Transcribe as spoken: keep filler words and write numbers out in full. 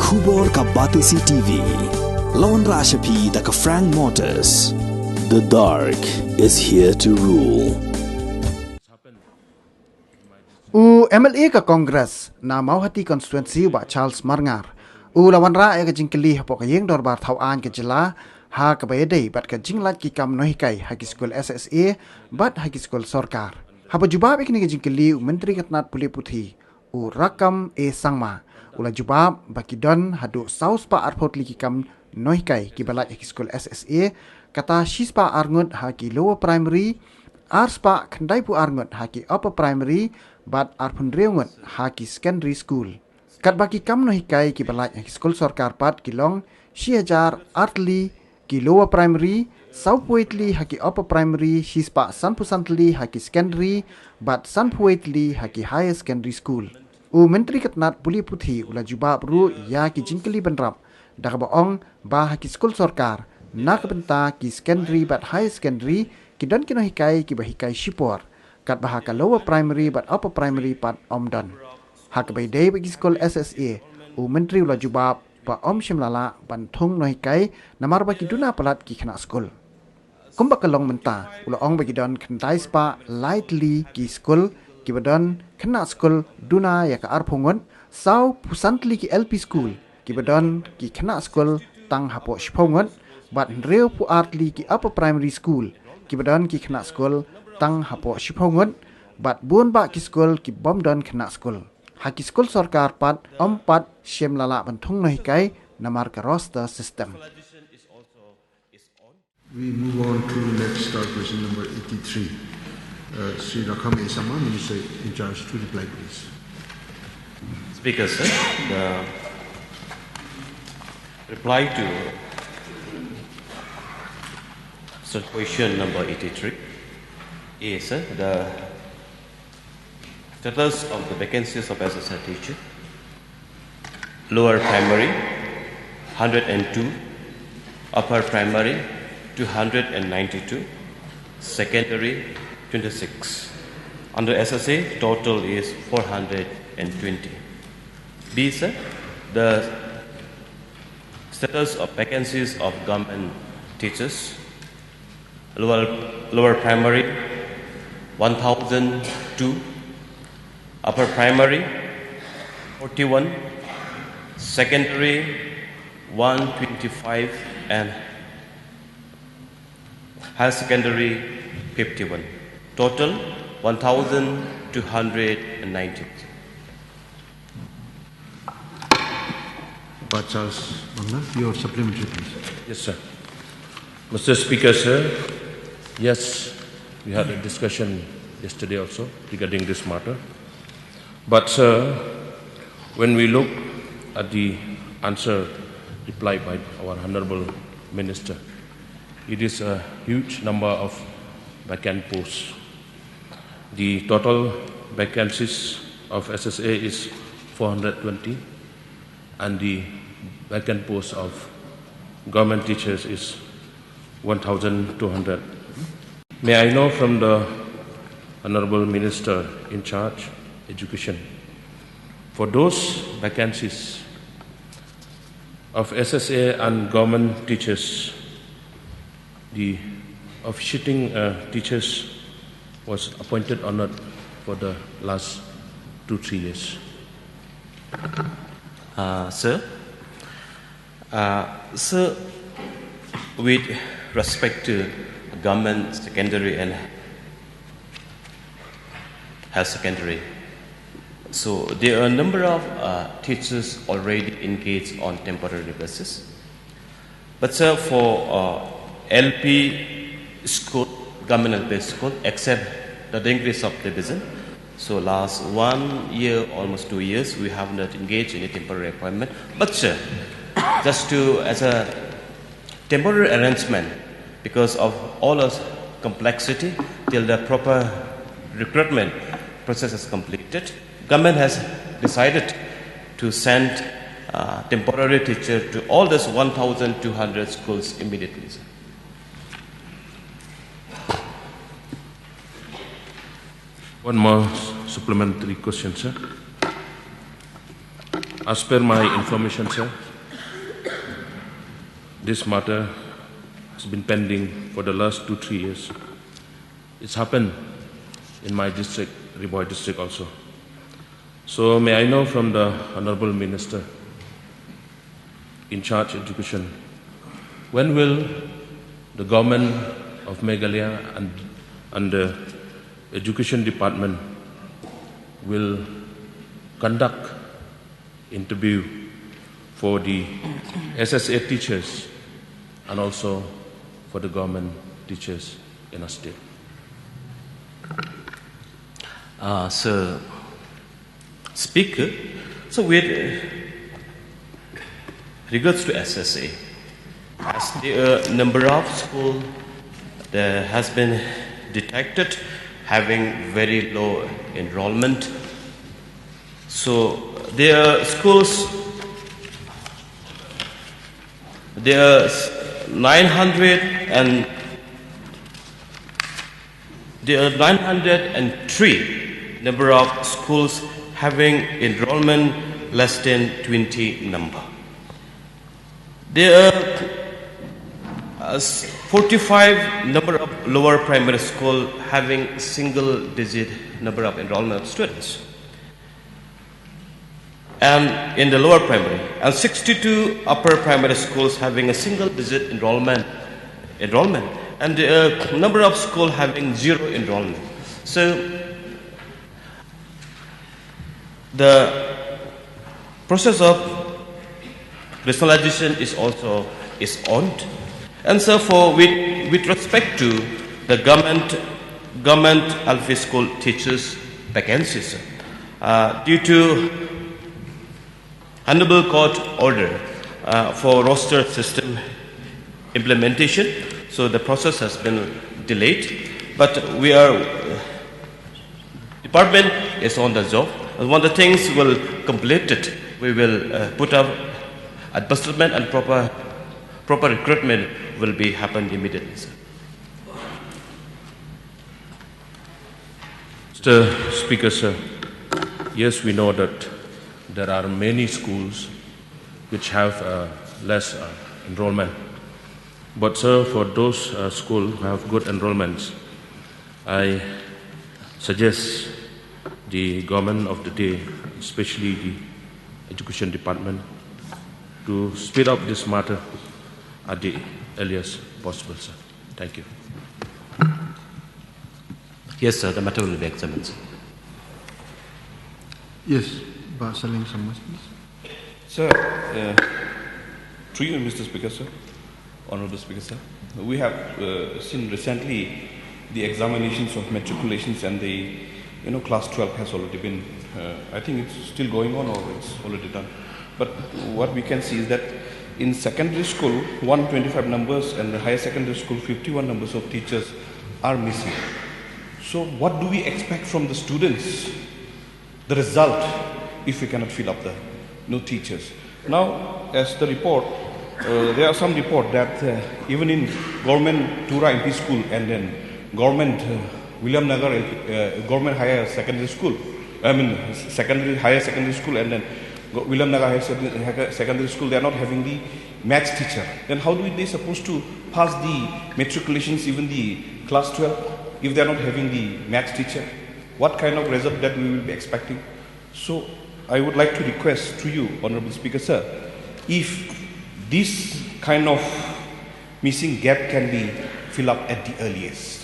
Khubor ka Batesi T V. Lawan Rashapi da ka Frank Motors. The dark is here to rule. U M L A ka Congress na Mawhati constituency, Bah Charles Marngar, u la wanrah ïa ka jingkylli hapoh ka ïing dorbar thaw aiñ ka jylla ha kaba ïadei bad ka jinglait ki kam nonghikai ha ki skul S S A bad ha ki skul sorkar. Haba jubab ïa kane ka jingkylli, u Myntri ka tnat pule puthi, u Rakkam A Sangma, u la jubab ba ki don haduh saw spah arphew tylli ki kam nonghikai kiba lait ha ki skul S S A, kata shi spah ar ngut ha ki lower primary, ar spah khyndai phew ar ngut ha ki upper primary, bad arphew hynriew ngut ha ki secondary school. Katba ki kam nonghikai kiba lait ha ki skul sorkar pat ki long shi hajar ar tylli ki lower primary, saw phew wei tylli ha ki upper primary, shi spah san phew san tylli ha ki secondary, bad san phew wei tylli ha ki higher secondary school. U Myntri ka tnat pule puthi u la jubab ruh ïa ki jingkylli bynrap da kaba ong ba ha ki skul sorkar, na ka bynta ki secondary bad higher secondary, ki don ki nonghikai kiba hikai shipor, katba ha ka lower primary bad upper primary pat ym don. Ha kaba ïadei bad ki skul S S A, u Myntri u la jubab ba ym shym la lah ban thung nonghikai namar ba ki duna palat ki khynnah skul. Kumba ka long mynta, u la ong ba ki don khyndai spah lai tylli ki skul kiba don khynnah skul duna ïa ka arphew ngut, saw phew san tylli ki L P school kiba don ki khynnah skul tang hapoh shiphew ngut, bad hynriew phew ar tylli ki upper primary school kiba don ki khynnah skul tang hapoh shiphew ngut, bad bun bah ki skul ki bym don khynnah skul. Ha ki skul sorkar pat, ym pat shym la lah ban thung nonghikai namar ka roster system. We move on to next, uh, question number eighty-three. Uh, Sri Rakkam A Sangma, Minister in charge, to reply, please. Speaker, sir, the reply to, sir, question number eighty-three. Yes, sir, the status of the vacancies of S S A teacher. Lower primary, hundred and two. Upper primary, two hundred and ninety-two. Secondary, twenty-six. Under S S A, total is four hundred and twenty. B, sir, the status of vacancies of government teachers. Lower, lower primary, one thousand two. Upper primary, forty-one. Secondary, one twenty-five. And higher secondary, fifty-one. Total, one thousand two hundred and ninety. Bah Charles Marngar, your supplementary, please. Yes, sir. Mister Speaker, sir, yes, we had a discussion yesterday also regarding this matter. But, sir, when we look at the answer replied by our Honorable Minister, it is a huge number of vacant posts. The total vacancies of S S A is four hundred twenty, and the vacant posts of government teachers is one thousand two hundred. May I know from the Honorable Minister in charge, Education, for those vacancies of S S A and government teachers, the officiating, uh, teachers was appointed or not for the last two, three years? Uh, sir, uh, sir, with respect to government secondary and higher secondary, so there are a number of, uh, teachers already engaged on temporary basis. But, sir, for, uh, L P school, government L P school, except the Dengri subdivision, so last one year, almost two years, we have not engaged in a temporary appointment. But, sir, just to, as a temporary arrangement, because of all the complexity, till the proper recruitment process is completed, government has decided to send, uh, temporary teacher to all those one thousand two hundred schools immediately, sir. One more supplementary question, sir. As per my information, sir, this matter has been pending for the last two, three years. It's happened in my district, Ri Bhoi district also. So may I know from the Honorable Minister in charge education, when will the government of Meghalaya and, and the education department will conduct interview for the S S A teachers and also for the government teachers in our state? Uh, Sir Speaker, so with uh, regards to S S A, as the uh, number of school there has been detected having very low enrollment. So there are schools, there are s- nine hundred and there are nine hundred and three number of schools having enrollment less than twenty number. There are uh, s- forty-five number of lower primary school having single digit number of enrollment of students. And in the lower primary, and sixty-two upper primary schools having a single digit enrollment, enrollment, and the uh, number of school having zero enrollment. So the process of rationalization is also is on, and so for with, with respect to the government government L P school teachers vacancies, uh, due to Honorable Court order uh, for roster system implementation. So the process has been delayed, but we are department is on the job. And when the things will completed, we will uh, put up advertisement and proper proper recruitment will be happened immediately, sir. Mister Speaker, sir, yes, we know that there are many schools which have uh, less uh, enrollment. But, sir, for those uh, schools who have good enrollments, I suggest the government of the day, especially the education department, to speed up this matter at the earliest possible, sir. Thank you. Yes, sir, the matter will be examined, sir. Yes, Bah Saleng Sangmas, please. Sir, uh, through you, Mister Speaker, sir, Honorable Speaker, sir, we have uh, seen recently the examinations of matriculations and the, you know, class twelve has already been, uh, I think it's still going on or it's already done. But what we can see is that in secondary school, one twenty-five numbers, and the higher secondary school, fifty-one numbers of teachers are missing. So what do we expect from the students, the result, if we cannot fill up the, you know, teachers? Now, as the report, uh, there are some report that uh, even in government Tura M P school and then government uh, William Nagar, uh, government higher secondary school, I mean secondary, higher secondary school and then Go- William Nagar higher secondary, higher secondary school, they are not having the maths teacher. Then how do they supposed to pass the matriculations, even the class twelve, if they are not having the maths teacher? What kind of result that we will be expecting? So I would like to request to you, Honorable Speaker, sir, if this kind of missing gap can be filled up at the earliest.